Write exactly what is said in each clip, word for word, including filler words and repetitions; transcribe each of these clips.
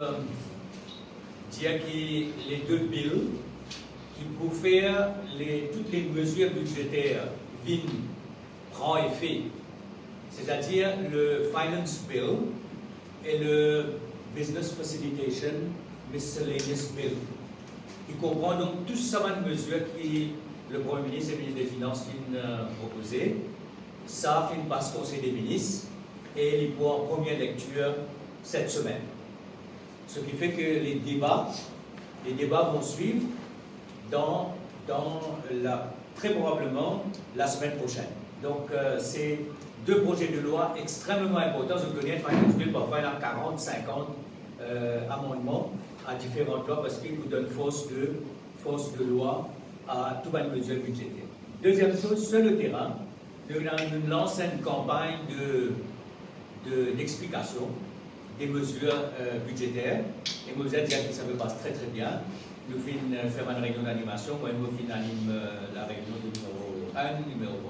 Euh, dir ki le de bill ki pou fer le, tout le mezir bidzeter vinn pran efe, setadir le Finance Bill e le Business Facilitation Miscellaneous Bill, ki konpran donk tou sa bann mezir ki le Premie Minis e Minis de Finans finn, euh, propoze. Sa finn pas Konsey de Minis e li pou an premie lektir set semenn. Ce qui fait que les débats, les débats vont suivre dans, dans la, très probablement la semaine prochaine. Donc, euh, c'est deux projets de loi extrêmement importants. Vous connaissez, Finance Bill, parfois il y a quarante, cinquante, euh, amendements à différentes lois parce qu'il vous donne force de, force de loi à tout bann mezir bidzeter. Deuxième chose, sur le terrain, nou, nou lans enn kanpagn de, de, d'explication des mesures, euh, budgétaires. E mo dir ki sa pe pas tre, tre bien. Nou finn, euh, fer bann reynion d'animation. Mwa, mo finn anim, euh, la reynion de nimero enn, nimero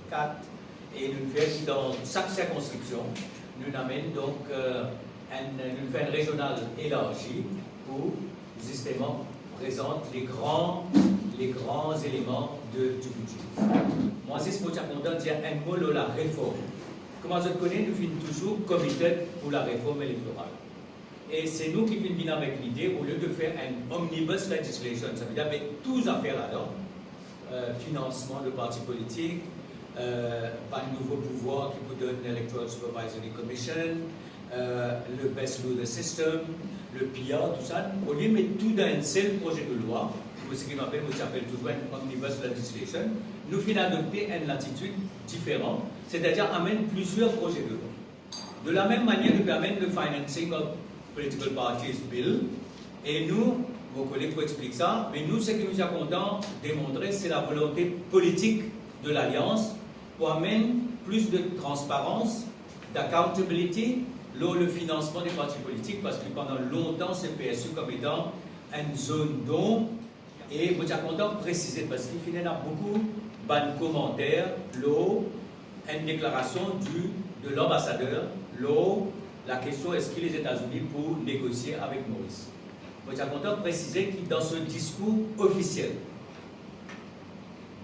kat. E nou fer ki dan sak sirkonskripsion, nou amenn donk, euh, enn, nou fer enn rezional elarzi pou zisteman prezant le gran, le gran eleman de, du budget. Mwa, zis mo ti a kontan dir enn mo lor lareform. Kouma zot kone, nou finn touzour committed pou lareform elektoral. E se nou ki finn vinn avek lide, olie de fer enn omnibus legislation, savedir met tou zafer ladan, euh, finansman de parti politik, euh, bann nouvo pouvwar ki pou donn Electoral Supervisory Commission, euh, le best loader system, le P R, tou sa, olie met tou dan enn sel proze de lwa, ou seki nou apel, mo ti apel touzour enn omnibus legislation, nou finn adopte enn latitid diferan, setadir amenn plizier proze de lwa. De la mem manier, nou pe amenn le Financing of Political Parties Bill, e nou, mo koleg pou explik sa, me nou, seki nou ti a kontan demontre, se lavolonte politik de Lalians pou amenn plis de transparans, d'accountability lor le finansman de parti politik, parski pandan lontan se persi kom etan enn zone d'ombre. E mo ti a kontan presize, parski finn ena boukou bann komanter lor enn deklarasion du, de lanbasader lor lakestion eski Lezetazini pou negosie avek Moris. Mo ti a kontan presize ki dan so diskour ofisiel,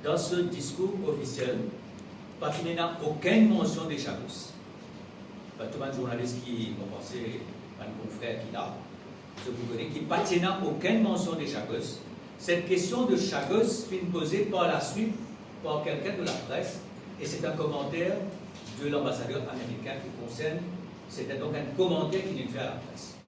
dan so diskour ofisiel, pa finn ena okenn mansion de Chagos. Par tou bann zournalis ki, mo panse, bann konfrer ki la, zot pou kone ki pa ti ena okenn mansion de Chagos. Set kestion de Chagos finn poze par laswit par kelkenn de lapres, e se enn komanter de lanbasader amerikin ki konsern, se donk enn komanter ki li fer a lapres.